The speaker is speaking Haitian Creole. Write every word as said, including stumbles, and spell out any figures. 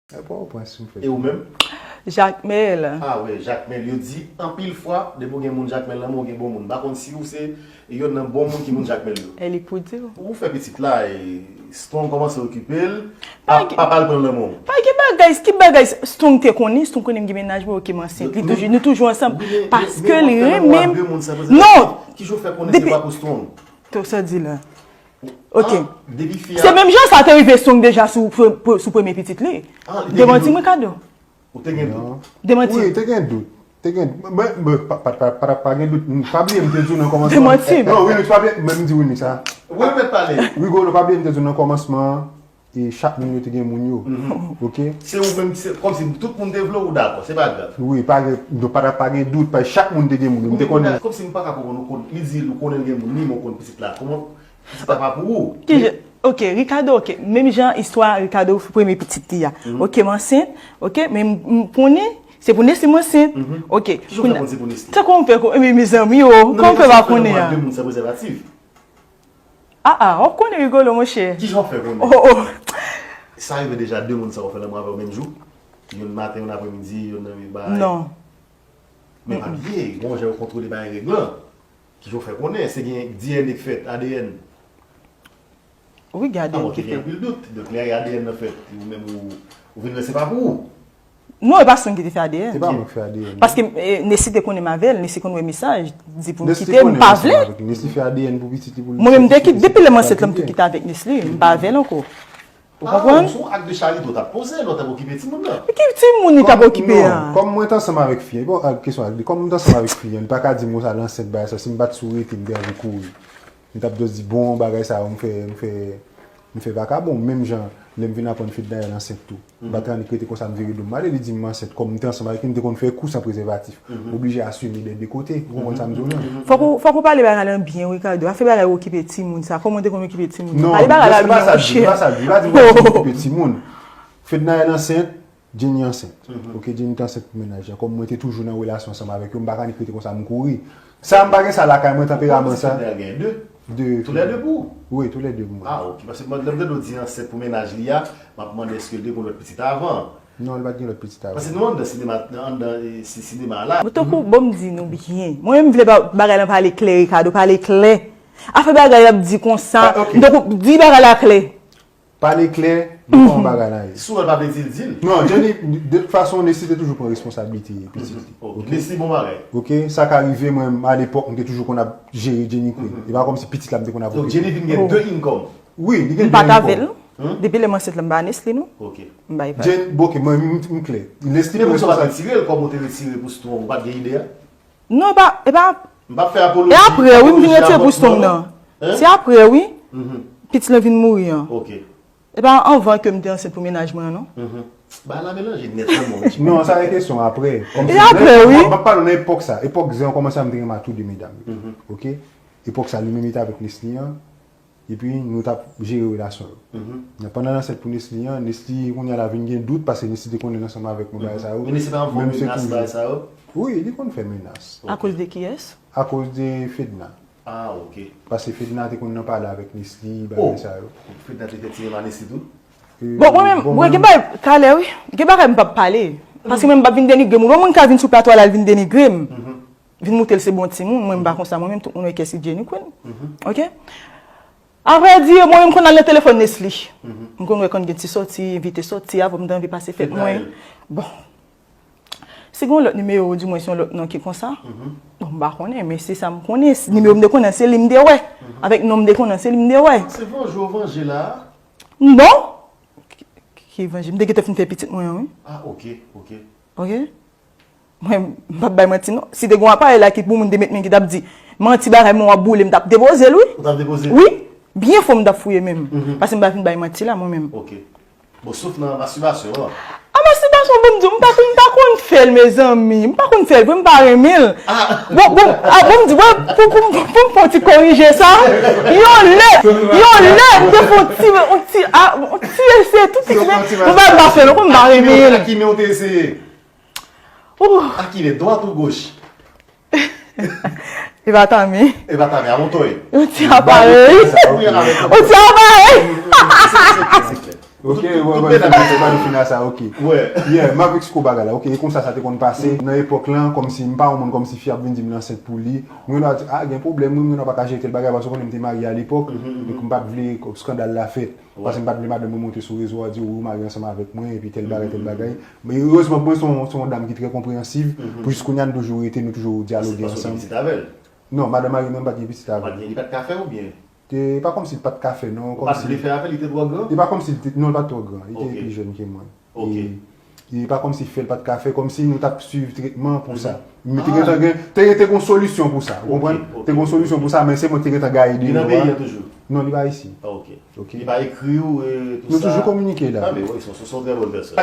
E pa w pran si m fè. E ou menm? Jakmèl. Ah wi, Jakmèl. Yo di anpil fwa, depi w gen moun Jakmèl nan men w, gen bon moun. M pa konn si ou se youn nan bon moun ki moun Jakmèl yo. E li k pou di w. Ou fè pitit la, e Strong kòmanse okipe l, papa l pran l nan men w. Pa gen bagay, ki bagay Strong te konnen, Strong konnen m gen mennaj mwen, oke m ansent. Li toujou, nou toujou ansanm. Paske li renmen m. Non! Ki jan w fè konnen se pa pou Strong? Sa w di la. Ok. Se menm jan sa te rive Strong deja sou sou premye pitit li. Demanti m Ricardo. Ou te gen dout? Demanti m. Wi, te gen dout. Te gen, mwen, mwen, pa, pa, pa, pa, pa gen dout. Pa bliye m te di w nan kòmansman. Demanti m. Non, wi, wi, pa bliye, men m di wi, sa. Wi, mèt pale. Rigolo, pa bliye m te di w nan kòmansman an, e chak moun yo te gen moun yo. Ok? Se ou menm, se kòmsi tout moun te vle w, ou dakò, se pa grav. Wi, pa gen, nou pa ta pa gen dout, paske chak moun te gen moun yo. M te konnen. Kòmsi m pa ka konprann ou konn, li di ou konnen l gen moun li, men ou konn pitit la. Kòman pitit la pa pou ou? Ki jan? Ok, Ricardo, ok. Menm jan istwa Ricardo premye pitit li a. Ok, m ansent, ok, men m konnen se pou Nesly m ansent. Ok. Ki jan w fè konn se pou Nesly? Tankou m fè konn, men mezanmi o, kòman m fè pa konnen a? De moun san prezèvatif. Ah ah, w ap konnen Rigolo monchè. Ki jan w fè konnen? Oh oh. Sa rive deja de moun sa w fè lanmou avè yo menm jou? Youn maten, youn apremidi, youn nan bay. Non. Men pa bliye, gen yon jan yo kontwole bay règ lan. Ki jan w fè konnen? Se gen DNA k fèt, ADN. Wi, gen ADN ki fèt. Gen anpil dout. Donk lè ADN nan fèt, ou menm ou, ou vin wè se pa pou ou. Non, e pa Strong ki te fè ADN. Se pa mwen ki fè ADN. Paske Nesly te konnen m avè l, Nesly konn wè mesaj, di pou m kite, m pa vle. Nesly fè ADN pou pitit li pou li. Mwen menm m te kite, depi lè m ansent la m tou kite avèk Nesly, m pa avè l ankò. Ou konprann? Se yon ak de charite ou t ap poze lè w t ap okipe timoun nan. Ki timoun li t ap okipe a? Kòm mwen t ansanm avèk fi an, bon, kesyon a, kòm m t ansanm avèk fi an, li pa ka di m konsa l ansent bagay sa, si m pa t sou rete m te anvi kouri. M t ap just di bon bagay sa yo m fè, m fè, m fè vakabon, menm jan lè m vin aprann Fednaelle ansent tou. M pa t annik rete konsa m vire do m ale, li di m ansent, kòm m te ansanm avèk li, m te konn fè kou san prezèvatif. M oblije asime dè de kote, ou konprann sa m di w lan? Fòk ou, fòk ou pale bagay lan byen Ricardo, afè bagay okipe timoun sa, kòman w te konn okipe timoun nan? Pale bagay la byen monchè. Non, se pa sa l di, li pa sa l di, li pa di m okipe timoun. Fednaelle ansent, Jenny ansent. Ok, Jenny te ansent pou mennaj la. Kòm mwen te toujou nan relasyon ansanm avèk yo, m pa ka annik rete konsa m kouri. Sa m pa gen sa lakay mwen, tanperaman sa. Fednaelle gen de? De. Toulède pou ou? Wi, toulède pou mwen. Ah ok, paske lè m tande w di ansent pou mennaj li a, m ap mande èske l te gen yon lòt pitit avan. Non, li pa t gen lòt pitit avan. Paske nou anndan sinema, anndan sinema a la. Bon, tankou, bon, m di nou byen. Mwen menm, m vle bagay lan pale klè, Ricardo, pale klè. Afè bagay y ap di konsa, m tankou, di bagay la klè. Pale klè, nou pa yon bagay la ye. Si w wè l pa vle di l, di l. Non, Jenny, de tout fason, Nesly te toujou pran responsablite pitit li. Ok, Nesly bon bagay. Ok, sa ka rive, mwen, alepòk, m te toujou konn ap jere Jenny Queen. E pa kòmsi pitit la m te konn ap okipe. Donk, Jenny vin gen de income. Wi, li gen de income. M pa t avè l. Depi lè m ansent la, m ba Nesly, non. Ok. M bay pa l. Jen, bon, ok, mwen, m, m klè. Nesly pran responsab. Men poukisa w pa t retire l kòm ou te retire pou Strong, ou pa t gen ide a? Non, e pa, e pa. M p ap fè apoloji. E apre, wi, m vin retire pou Strong nan. Se apre, wi. Pitit lan vin mouri an. Ok. E pa anvan ke m te ansent pou mennaj mwen an, non. Bagay la melanje nèt nan men w. Non, sa e kesyon apre. E apre, wi. M ap pale w nan epòk sa. Epòk zen an kòmanse a, m te renmen ak tou de medam yo. Ok? Epòk sa, li menm li te avèk Nesly an. Epi, nou t ap jere relasyon yo. Nan pandan l ansent pou Nesly an, Nesly kounye a la vin gen dout, paske Nesly te konnen l ansanm avèk mwen, bagay sa yo. Men Nesly pa janm fè w menas, bagay sa yo? Wi, li konn fè menas. Akoz de kiyès? Akoz de Fedna. Ah, ok. Paske Fedna te konn nan pale avèk Nesly, bagay sa yo. Oh! Fedna te fè ti rema Nesly tou? Bon, mwen menm, mwen gen bagay, talè wi, gen bagay m p ap pale. Paske mwen m p ap vin denigre moun. Yon moun ka vin sou plato a la, l vin denigre m. Vin moute l se bon timoun, mwen m pa konsa. Mwen menm, tout moun wè kiyès ki Jenny Queen. Ok? Avrèdi, mwen menm m konn al nan telefòn Nesly. M konn wè konn gen ti sòti, envite sòti, avè m t anvi pase fèt mwen. Bon. Si gen yon lòt nimewo, dimwen yon lòt non ki konsa, bon, m pa konnen, men se sa m konnen. Nimewo m te konnen, se li m te wè. Avèk non m te konnen, se li m te wè. Se vanje w vanje la a? Non. Ki vanje? M te gentan fin fè pitit mwen an, wi. Ah, ok, ok. Ok? Mwen, m p ap bay manti, non. Si te gen yon aparèy la ki pou moun te met men ki t ap di manti bagay, men w ap boule, m t ap depoze l, wi. Ou t ap depoze l? Wi. Byen fò m t ap fouye menm. Paske m pa vin bay manti la, mwen menm. Ok. Bon, sof nan mastibasyon an. A mastibasyon, bon, m di w, m pa konn, m pa konn fè l, mezanmi. M pa konn fè l vre, m pa renmen l. Bon, bon, a, bon, m di, bon, pou, pou, pou m fè yon ti korije sa. Yon lè, yon lè, m te fè yon ti, yon ti, a, yon ti eseye, tout ti, men m pa, m pa fè l ankò, m pa renmen l. Ak ki men w te eseye? Ak ki men, dwat ou goch? E pa tanmen. E pa tanmen, a yon toy. Yon ti aparèy. Yon ti aparèy. Ok, wè, wè, nou fin a sa, ok. Yeah, m ap eksplike bagay la. Ok, e konsa sa te konn pase. Nan epòk lan, kòmsi m pa yon moun kòmsi fi ap vin di m li ansent pou li. Mwen gen dwa di, ah, gen pwoblèm, wi, mwen gen dwa pa ka jere tèl bagay, paske ou konnen m te marye alepòk, donk m pa t vle skandal la fèt. Paske m pa t vle madanm mwen monte sou rezo a di, wi, ou marye ansanm avèk mwen, epi tèl bagay, tèl bagay. Men erezman pou mwen, se yon, se yon dam ki trè konpreyansiv. Pou jis kounye a, nou toujou rete, nou toujou dyaloge ansanm. Non, madanm mari mwen, m pa t gen pitit avè l. Li pa t ka fè oubyen? E pa kòmsi l pa t ka fè, non. Ou pa t vle fè avè l, li te twò gran? E pa kòmsi l te, non, li pa t twò gran. Li te pi jèn ke mwen. E, e pa kòmsi fè l pa t ka fè, kòmsi nou t ap swiv tretman pou sa. Men te gentan gen, te, te gen solisyon pou sa, ou konprann? Te gen solisyon pou sa, men se mwen ki te gentan gaye deyò a. Li nan peyi an toujou? Non, li pa isit. Ok. Li pa ekri w, e, tou sa? Nou toujou kominike la. Ah, men wi, se, se yon trè bòn pèsòn.